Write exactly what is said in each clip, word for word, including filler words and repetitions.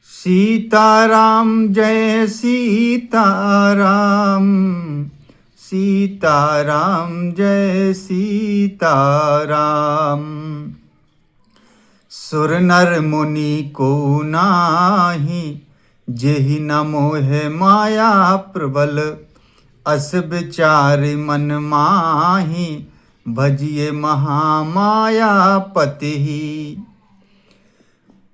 सीताराम जय सीताराम, सीताराम जय सीताराम। सुर नर मुनि को नाहीं, जेहि न मोह माया प्रबल। अस विचार मन माहि, भजिए महामायापति।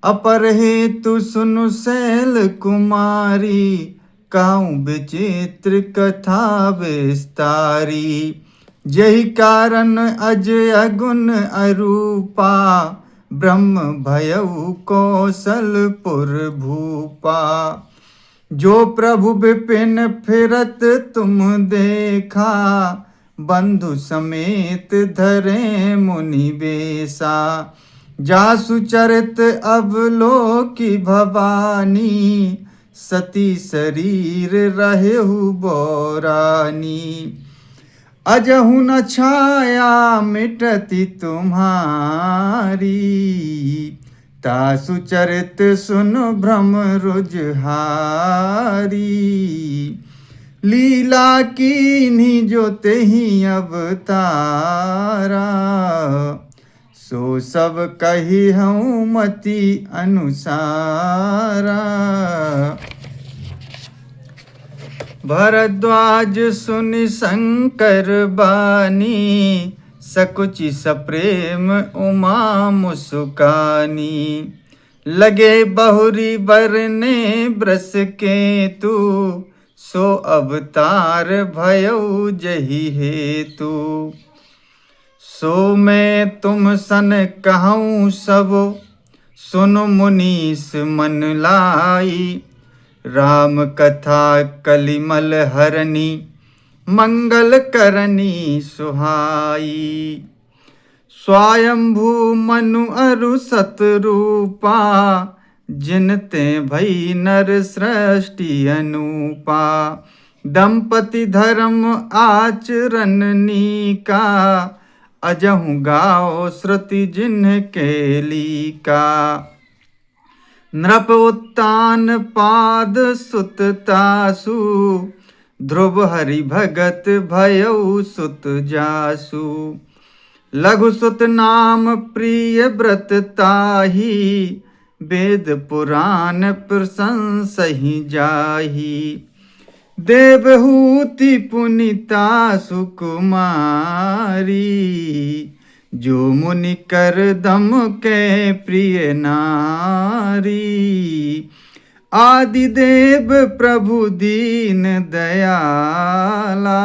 अपर हेतु सुनु शैल कुमारी, कहूँ विचित्र कथा विस्तारी। जेहि कारण अजय गुण अरूपा, ब्रह्म भयउ कौशलपुर भूपा। जो प्रभु विपिन फिरत तुम देखा, बंधु समेत धरे मुनि बेसा। जासु चरित अवलोकि भवानी, सती शरीर रहेहु बौरानी। अजहु न छाया मिटति तुम्हारी, तासु चरित सुनु भ्रम रुजहारी। लीला कीन्ही जो तेहि अवतारा, सो सब कहिहउँ मति अनुसारा। भरद्वाज सुनि शंकर बानी, सकुचि सप्रेम उमा मुसुकानी। लगे बहुरि बरने वृषकेतु, सो अवतार भयउ जहि हेतु। सो मैं तुम सन कहउँ सब, सुनु मुनीस मन लाइ। राम कथा कलिमल हरनी, मंगल करनी सुहाई। स्वयंभू मनु अरु सतरूपा, जिनते भई नर सृष्टि अनूपा। दंपति धर्म आचरन नीका, अजहु गाओ श्रुति जिनके लीका। नृप उत्तान पाद सुत तासु, ध्रुव हरि भगत भयउ सुत जासु। लघु सुत नाम प्रिय व्रत ताहि, वेद पुराण प्रशंसहि जाहि। देवहूति पुनि तासु कुमारी, जो मुनि करदम के प्रिय नारी। आदिदेव प्रभु दीन दयाला,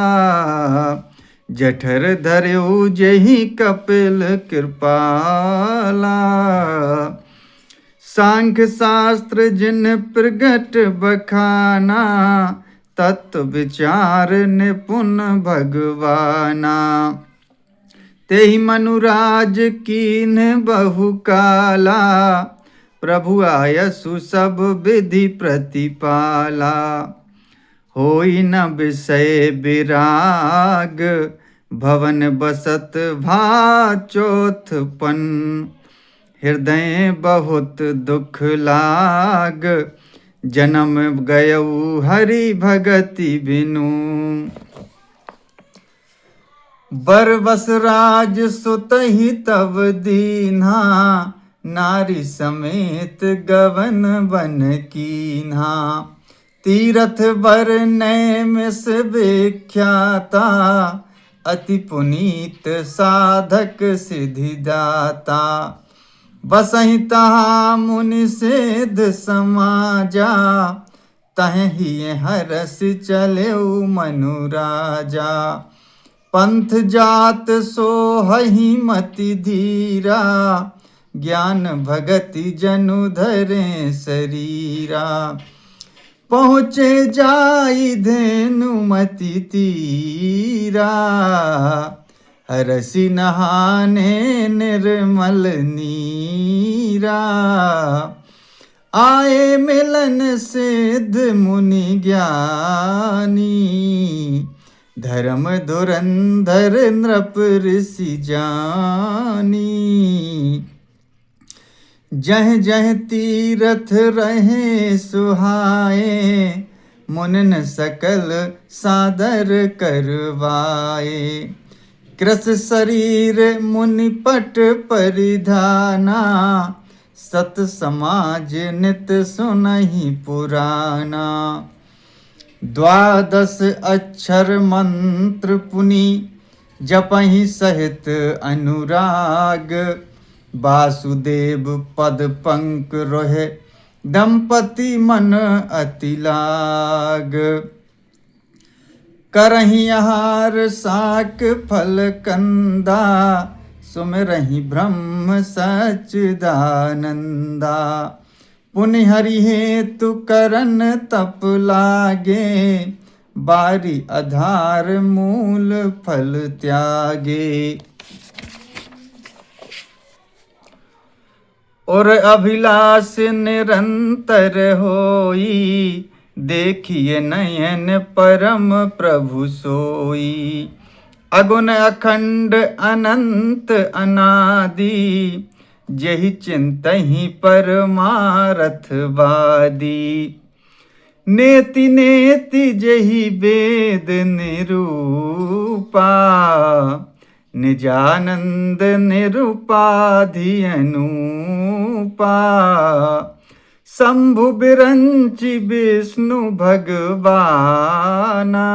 जठर धर्यो जेहि कपिल कृपाला। सांख्य शास्त्र जिन प्रगट बखाना, तत्व विचार निपुण भगवाना। तेहि मनुराज कीन्ह बहुकाला, प्रभु आयसु सब विधि प्रतिपाला। होई न विषय विराग, भवन बसत भा चोथपन। हृदय बहुत दुख लाग, जनम गयउ हरि भगति बिनु। बर बसराज सुतहि तब दीन्हा, नारी समेत गवन बन कीन्हा। तीरथ बर नैमिष विख्याता, अति पुनीत साधक सिद्धिदाता। बसहि तहा मुनि सिद्ध समाजा, तहहि हरसि चलेउ मनु राजा। पंथ जात सोहहि मति धीरा, ज्ञान भगति जनु धरे सरीरा। पहुँचे जाइ धेनु मति तीरा, हरसि नहाने निर्मल नीरा। आए मिलन सिद्ध मुनि ज्ञानी, धर्म धुरंधर नृप ऋषि जानी। जह जह तीरथ रहे सुहाए, मुनिन सकल सादर करवाए। कृस सरीर मुनि पट परिधाना, सत समाज नित सुनहि पुराना। द्वादस अक्षर मंत्र पुनि जपहि सहित अनुराग। वासुदेव पद पंक रोहे दंपति मन अति लाग। करहि आहार साक फल कंदा, सुमिरहि ब्रह्म सच्चिदानंदा। पुनि हरि हेतु करन तप लागे, बारी आधार मूल फल त्यागे। और अभिलाष निरंतर होई, देखिए नयन परम प्रभु सोई। अगुण अखंड अनंत अनादि, जेहि चिंतहि परमारथवादी। नेति नेति जेहि वेद निरूपा, निजानंद निरुपाधि अनूपा। शंभु बिरंचि विष्णु भगवाना,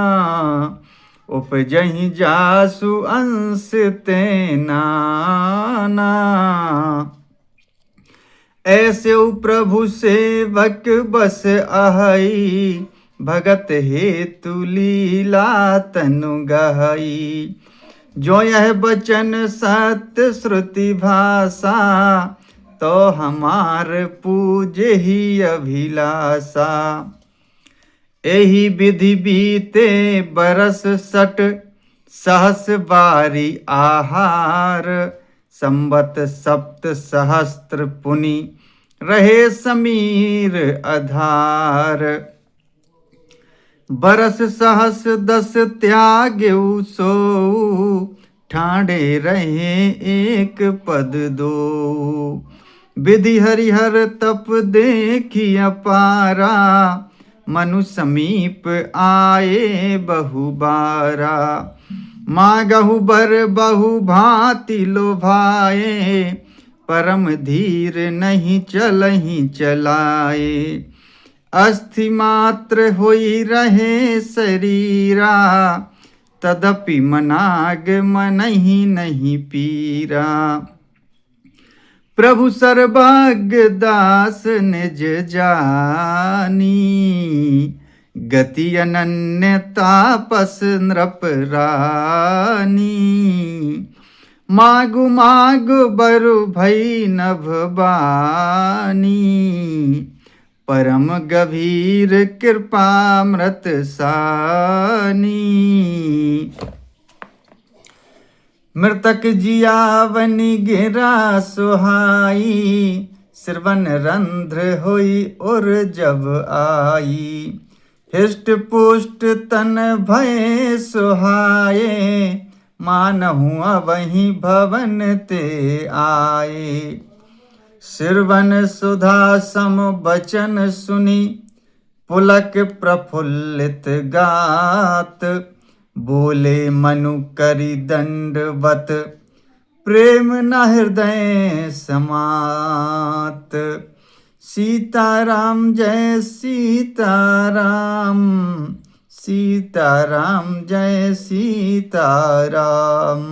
उपजहि जासु अंश ते नाना। ऐसेउ प्रभु सेवक बस अहई, भगत हेतु लीला तनु गहई। जो यह बचन सत्य श्रुति भाषा, तो हमार पूजे ही अभिलाषा। एहि विधि बीते बरस सट, सहस बारी आहार। संवत सप्त सहस्त्र पुनि रहे समीर आधार। बरस सहस दस त्याग्यउ सोऊ, ठाढ़े रहे एक पद दोऊ। विधि हरिहर तप देखि अपारा, मनु समीप आए बहु बारा। मागहु बर बहु भांति लोभाए, परम धीर नहीं चलहि चलाए। अस्थि मात्र होई रहे सरीरा, तदपि मनाग मनहि नहीं पीरा। प्रभु सर्वज्ञ दास निज जानी, गति अनन्य तापस नृप रानी। मागु मागु बरु भई नभ बानी, परम गभीर कृपामृत सानी। मृतक जियावनि गिरा सुहाई, सिरवन रंध्र होई उर जब आई। हृष्ट पुष्ट तन भए सुहाए, मानहु अवहीं भवन ते आए। सिरवन सुधा सम बचन सुनि, पुलक प्रफुल्लित गात। बोले मनु करि दंडवत, प्रेम न हृदय समात। सीताराम जय सीताराम, सीताराम जय सीताराम।